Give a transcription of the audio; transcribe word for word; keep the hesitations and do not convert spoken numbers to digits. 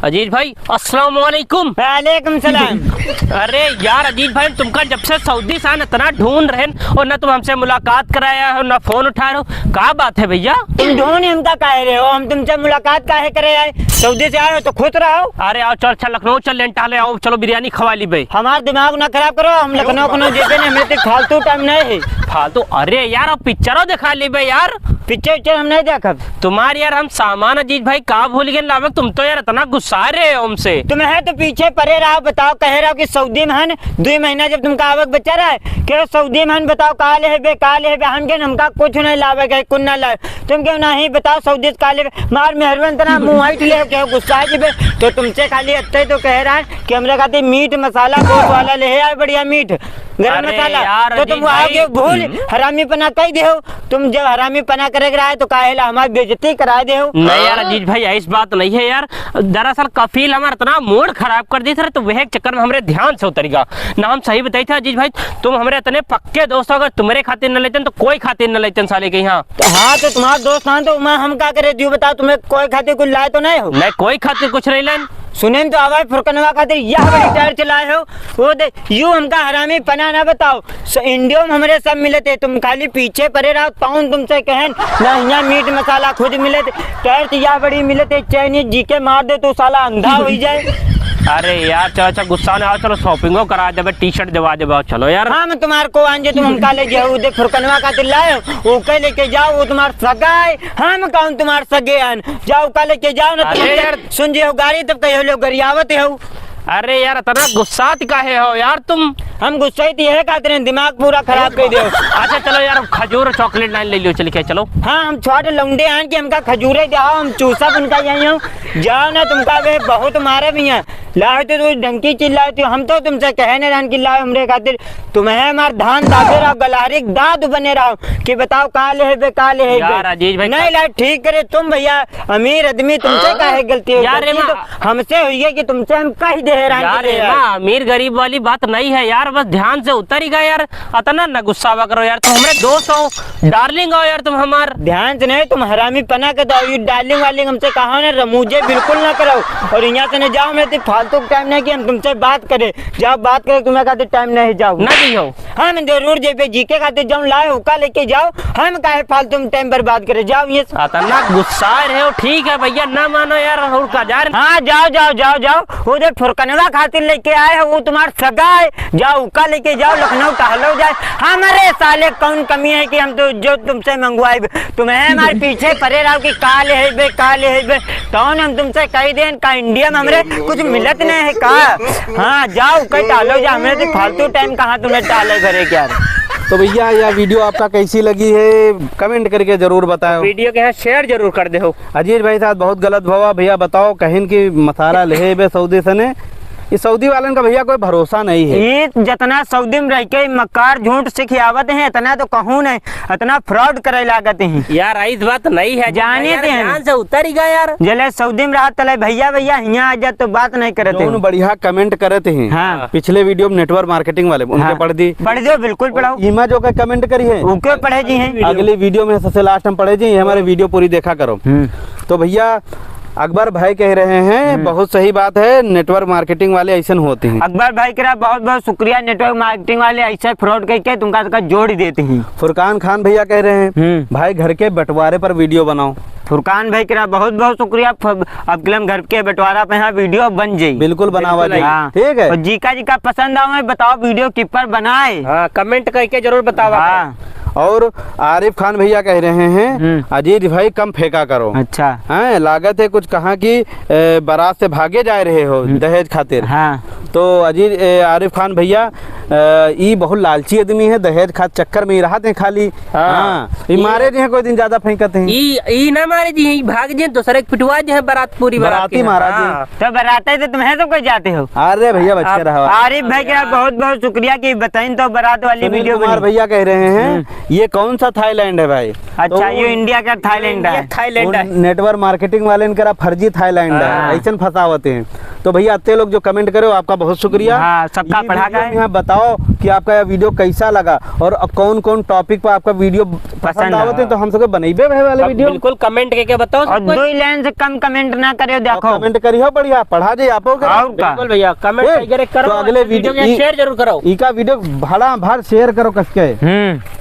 अजीज भाई, अस्सलाम वालेकुम। वालेकुम सलाम। अरे यार अजीज भाई, तुमका जब से सऊदी से आन इतना ढूंढ रहेन और ना तुम हमसे मुलाकात कराया हो, ना फोन उठा रहे हो, का बात है भैया? तुम ढूंढ हमका काहे रहे हो? हम तुमसे मुलाकात काहे करे आए? सऊदी से आए हो तो खुश रहो। अरे आओ, चल, चल, लखनऊ चल, लेन टहले आओ, चलो बिरयानी खवा ली बे। हमार दिमाग ना खराब करो, हम लखनऊ, लखनऊ जेबे नहीं, हमें तो फालतू टाइम नहीं है। फालतू? अरे यार, अब पिक्चरो दिखा ली बे यार। पिक्चर उच्चर हम नहीं देखब। तुम्हार यार हम सामान अजीज भाई का भूल गए लावे, तुम तो यार इतना गुस्सा रहे हो हमसे। तुम है तो पीछे परे रहो, बताओ, कहे रहो कि सऊदी में हन, दुई महीना जब तुमका आवे के बचा रहा है, कि सऊदी में हन, बताओ का लेबे, का लेबे, हम के हमका कुछ नहीं लावे के, कुछ ना लावे। तुम क्यों नहीं बताओ सऊदी से का लेबे? मार मेहरबन तना मुंह हाइट ले के गुस्सा जेबे। तो तुमसे खाली इतने तो कह रहा है कि हमरे खातिर मीट मसाला गोश्त वाला ले आए, बढ़िया मीट। गरम अरे मसाला। यार, तो तुम अजीज आओगे भाई। भूल, हम्म। हरामी पना कह दे हो। तुम जब हरामी पना करे रहा है तो काहे ला हमारी बेइज्जती करा दे हो? नहीं यार, हाँ। अजीज भाई, ऐसी बात नहीं है यार। दरअसल कफील हमारा इतना मूड खराब कर दी सर, तो वह चक्कर में हमरे ध्यान से उतर गया। ना हम सही बताई थे अजीज भाई, तुम हमरे इतने पक्के दोस्त हो, अगर तुम्हारे खातिर न लेते तो कोई खातिर न लेते साले के यहाँ। तो हाँ, तो तुम्हारा दोस्त हाँ, तो मैं हम का करे दियो बताओ, तुम्हें कोई खातिर कुछ लाए तो नहीं हो? नहीं, कोई खातिर कुछ नहीं लाए। सुने में तो आवाज फुरकनवा खातिर यह बड़ी टायर चलाए हो। वो दे, यू हमका हरामी पना ना बताओ। स-, इंडियो में हमरे सब मिलत है, तुम खाली पीछे परे रहो, कौन तुमसे कहन? ना यहाँ मीट मसाला खुद मिलत है, टायर तो यह बड़ी मिलत है, चाइनीज जी के मार दे तो साला अंधा हो ही जाए। अरे यार, चलो, अच्छा, गुस्सा ना आओ, चलो, शॉपिंगो करा देबे, टी शर्ट दिवा देबे, चलो यार। हाँ, मैं तुम्हारे को आंजे, तुम हमका ले जाओ, दे फुरकनवा खातिर लाए हो, ओके लेके जाओ, वो तुम्हार सगा है। हाँ, मैं कहूँ तुम्हार सगे आन, जाओ, ओका लेके जाओ ना, तुम अरे यार। सुन जे हो गाड़ी, तब कहियो लोग गरियावत हो। अरे यार, इतना गुस्सात काहे हो यार तुम? हम गुस्साइत यह खातिर हैं, दिमाग पूरा खराब कर दियो। अच्छा चलो यार, खजूर और चॉकलेट लाइन ले लियो, चल के चलो। हाँ, हम छोटे लौंडे हैं कि हमका खजूरे दे, आओ, हम चूसा बन के आई हूँ। जाओ ना, तुमका वे बहुत मारे भी हैं। लाए तो तू डंकी चिल्लाए थे, हम तो तुमसे कहे नहीं रहन कि लाओ हमरे खातिर। तुम्हें हमार धान दाबे रहो, गलहरी के दाद बने रहो कि बताओ का लेबे, का लेबे। यार अजीज भाई, नहीं का लाए, ठीक करे तुम भैया, अमीर आदमी, तुमसे हाँ? काहे गलती हो? यार, गलती एमा तो हमसे हुई है कि तुमसे हम कह दे रहे हैं यार, कि ले एमा यार। अमीर गरीब वाली बात नहीं है यार, बस ध्यान से उतर ही गया यार, अतना न गुस्सावा करो यार, तुम हमरे दोस्त हो, डार्लिंग हो यार तुम हमार। ध्यान से नहीं, तुम हरामी पना के दो, ये डार्लिंग वार्लिंग हमसे कहा ना, रमूजे बिल्कुल ना करो। और यहाँ से नहीं जाओ, मैं तो फालतू टाइम नहीं कि हम तुमसे बात करें, जाओ बात करें, तुम्हें खातिर टाइम नहीं, जाओ। ना दी हो। हम जरूर जेबे जी के खातिर जौन लाए ओका लेके जाओ, हम काहे फालतू में टाइम बर्बाद करे, जाओ ये। अतना गुस्सा रहे हो, ठीक है भैया, ना मानो यार, और का जा रहे। हाँ, जाओ, जाओ, जाओ, जाओ, वो जो फुरकनवा खातिर लेके आए हो, वो तुम्हार सगा है, जाओ ओका लेके जाओ, लखनऊ टहलो जाए। हमारे साले कौन कमी है कि हम तो जो तुमसे मंगवाए, तुम्हें हमारे पीछे परे रहो कि का लेबे, का लेबे, कौन हम तुमसे कह देन का इंडिया में हमरे कुछ मिलत नहीं है का? हाँ, जाओ, कहीं टालो जा, हमरे से फालतू टाइम कहाँ तुम्हें टाले घरे क्या रे? तो भैया, यह वीडियो आपका कैसी लगी है, कमेंट करके जरूर बताओ। वीडियो के यहाँ शेयर जरूर कर दे हो। अजीज भाई साहब, बहुत गलत भवा भैया, बताओ कहिन कि मसाला लेबे सऊदी से ने, ये सऊदी वालन का भैया कोई भरोसा नहीं है। ये जितना सऊदी में रह के मक्कार झूठ सिखियावत हैं, इतना तो कहूँ नहीं, इतना फ्रॉड करे लागत हैं। यार, ऐस बात नहीं है, जाने यार, दे हैं। ध्यान से उतर ही गया यार। जले सऊदी में रहत तले भैया, भैया, हियाँ आ जात तो बात नहीं करत जौन हैं। बढ़िया कमेंट करत हैं। हाँ। पिछले वीडियो में नेटवर्क मार्केटिंग वाले, उनके हाँ। पढ़ दी। पढ़ दो, बिल्कुल पढ़ाओ। इमा जो का कमेंट करी है। ओके पढ़े जी हैं। अगली वीडियो में सबसे लास्ट हम पढ़े जी, हमारे वीडियो पूरी देखा करो। हम्म। तो भैया, अकबर भाई कह रहे हैं, हम्म। बहुत सही बात है, नेटवर्क मार्केटिंग वाले ऐसन होते हैं। अकबर भाई कह रहा बहुत बहुत शुक्रिया, नेटवर्क मार्केटिंग वाले ऐसे फ्रॉड करके तुमका, तुमका जोड़ देते हैं। फुरकान खान भैया कह रहे हैं, हम्म। भाई घर के बंटवारे पर वीडियो बनाओ। फुरकान भाई कह रहा बहुत बहुत शुक्रिया, फ-, अब किलम घर के बंटवारा पे यहाँ वीडियो बन जाई। बिल्कुल बनावा बिल्कुल जी। हाँ। ठीक है। और जीका जीका पसंद आवे बताओ वीडियो किस पर बनाए। हाँ, कमेंट करके जरूर बतावा। हाँ। और आरिफ खान भैया कह रहे हैं, हम्म। अजीज भाई कम फेंका करो। अच्छा। हैं, लागत है कुछ कहाँ की, ए, बारात से भागे जा रहे हो हम्म। दहेज खातिर। हाँ। तो अजीज, ए, आरिफ खान भैया, ए, ई बहुत लालची आदमी है, दहेज खात चक्कर में ही रहत हैं खाली। हाँ। हाँ, ई ई मारे जी हैं, कोई दिन ज्यादा फेंकत हैं। ई, ई ना मारे जी हैं, ई भाग जी हैं, दूसरे के पिटवा जी हैं बारात, पूरी बारात बाराती के। मारा जी। हाँ। तो बारात है तो तुम्हें तो कोई जाते हो? अरे भैया, बच के आप रहो। आरिफ भाई का बहुत बहुत शुक्रिया कि बताइन तो बारात वाली सुनील वीडियो कुमार बनी। भैया कह रहे हैं, हम्म। ये कौन सा थाईलैंड है भाई? अच्छा, तो ये इंडिया का थाईलैंड है। ये थाईलैंड वो है। नेटवर्क मार्केटिंग वाले इनकरा फर्जी थाईलैंड है, हाँ। ऐसन फंसावत हैं। तो भैया, अत्ते लोग जो comment करो, आपका बहुत शुक्रिया। हाँ, सबका ये पढ़ा video का है। में यहाँ बताओ कि आपका यह video कैसा लगा और कौन-कौन topic पर आपका video पसंद पसंद आवत है, आवा। तो हम सबके बनइबे भाई वाले अब video। बिल्कुल comment करके बताओ और सब कुछ। दो ही line से कम comment ना करे, और देखो। Comment करियो बढ़िया, पढ़ा जाए आपो के। और का? बिल्कुल भैया, comment ए, वगैरह करो तो अगले और video video के ई, share जरूर करो। इका video भड़ा भर share करो कसके। हम्म।